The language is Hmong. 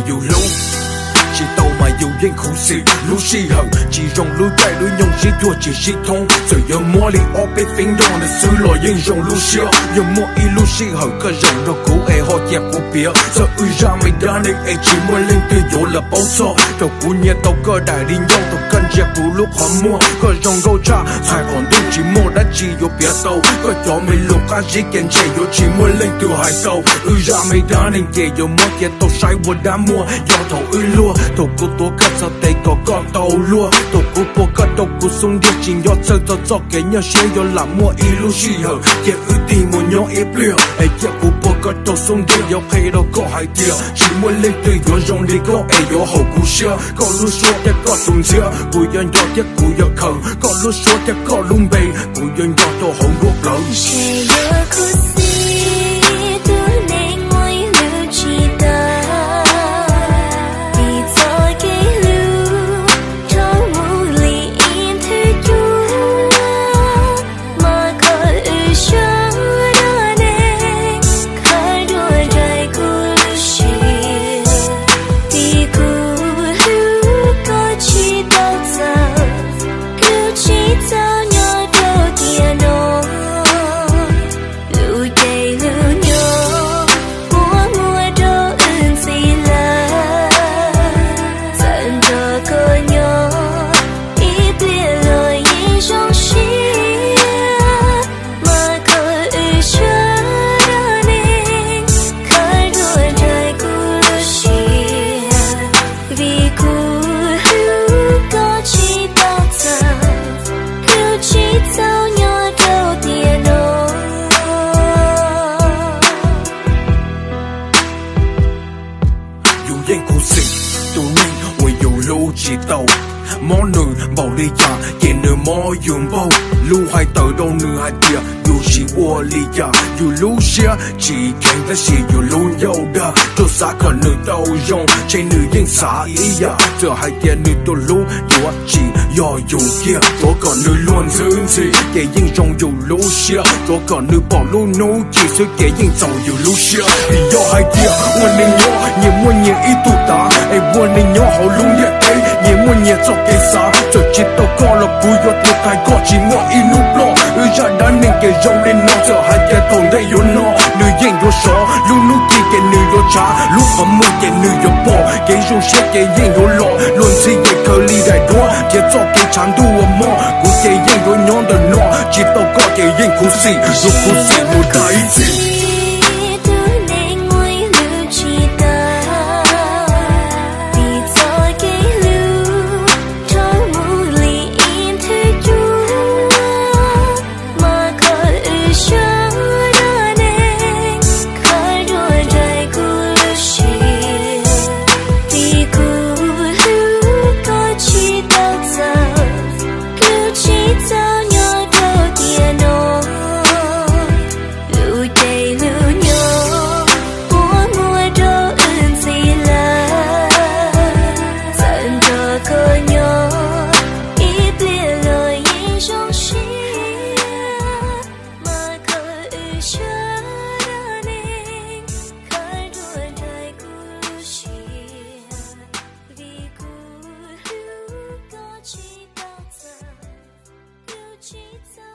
Yus hlub tsis tau mas yus yeej khuv xim. Lub sij hawm tsis zoo, lub caij lub nyoog sib cuag tsis sib thoob. Txawm yuav muab li ob peb feeb nrog nws xwb los yeej zoo lub siab. Yog muaj ib lub sij hawm koj zaum nrog kuv es ho cia kuv piav txog wb zaj me dab neeg es tsis muaj leej twg yuav los paub txog. Thaum kuv nyiam tau koj daim di ncauj, thaum koj ntsia kuv lub qhov muag, koj zoo nkauj tshaj txhais qhov ntuj, tsis muaj dab tsi yuav piav tau. Koj cov me lus qab zib ces ntshe yuav tsis muaj leej twg hais tau. Wb zaj me dab neeg ces yuav muab cia tau saib ua dab muag. Yog thaum wb luag, thaum kuv tuav koj txhais tes kom koj tau luag, thaum kuv puag koj rau kuv xub ntiag, tsis nco txhawj txog txoj kev nyuaj siab. Yog lam muaj ib lub sij hawm cia wb tig mus nyob ib pliag es cia kuv puag koj rau xub ntiag. Yuav qhia rau koj hais tias tsis muaj leej twg yuav zoo li koj es yuav haum kuv siab. Koj lub suab thiab koj tus ntxhiab kuv yuav nco thiab kuv yuav khaws. Koj lub suab thiab koj lub npe kuv yuav nco rau hauv nruab plawv. Ntshe yuav khuv xim tus neeg muaj ib lub tsis tau, vim txoj kev hlub dhau mus li ib nthwv cuab, mas koj wb sawv daws ne, khawb dua nraim kuv lub siab, vim kuv hlub koj tsis tau txawm, kuv tsis txaus nyob rau tiam no. Lub caij lub nyoog puas muaj rau wb ntxiv lawm, txawm nrog koj nyob ib pliag los yeej zoo siab, mas koj wb sawv daws ne, khawb dua nraim kuv lub siab, vim kuv hlub koj tsis tau txawm, kuv tsis txaus nyob rau tiam no. Yus yeej khuv xim tus neeg uas yus hlub tsis tau. Mob nws npaum li cas ces nws mob yus npaug. Lub hais tawm rau nws hais tias yus tsis ua li cas, yus lub siab tsis kheev tab sis yus lub ncauj dag. Tsuas xav kom nws tau zoo, ntshe nws yeej xav ib yam, txawm hais tias nws tus hlub yuav tsis yog yus kiag. Tsuav kom nws luag ntxhi ntxhi ces yeej zoo yus lub siab, tsuav kom nws pom lub hnub ci xwb ces yeej txaus yus lub siab. Vim yog hais tias ua neeg nyob nyias muaj nyias ib tug tav, es ua neeg nyob hauv lub ntiaj teb nyias muaj nyias txoj kev xav. Txawm tsis tau koj los kuv yuav tuag tag, koj tsis muaj ib hnub ploj. Wb zaj dab neeg ces zoo li no, txawm hais tias thaum ntej yuav no nws yeej yuav sov, lub hnub ci ces nws yuav tshav, lub qhov muag ces nws yuav pom. Kev zoo siab ces yeej yuav los, luag ntxhi ces khaws li daim duab, nrhiav txoj kev tshav ntuj uas mob. Kuv ces yeej yuav nyob ntawm no, tsis tau koj ces yeej khuv xim, yuav khuv xim mus tag ib txhis. Tus neeg muaj ib lub tsis tau, vim txoj kev hlub dhau mus li ib nthwv cuab, mas koj wb sawv daws ne, khawb dua nraim kuv lub siab, vim kuv hlub koj tsis tau txawm, kuv tsis txaus nyob rau tiam no. Lub caij lub nyoog puas muaj rau wb ntxiv lawm, txawm nrog koj nyob ib pliag los yeej zoo siab, mas koj wb sawv daws ne, khawb dua nraim kuv lub siab, vim kuv hlub koj tsis tau txawm, kuv tsis txaus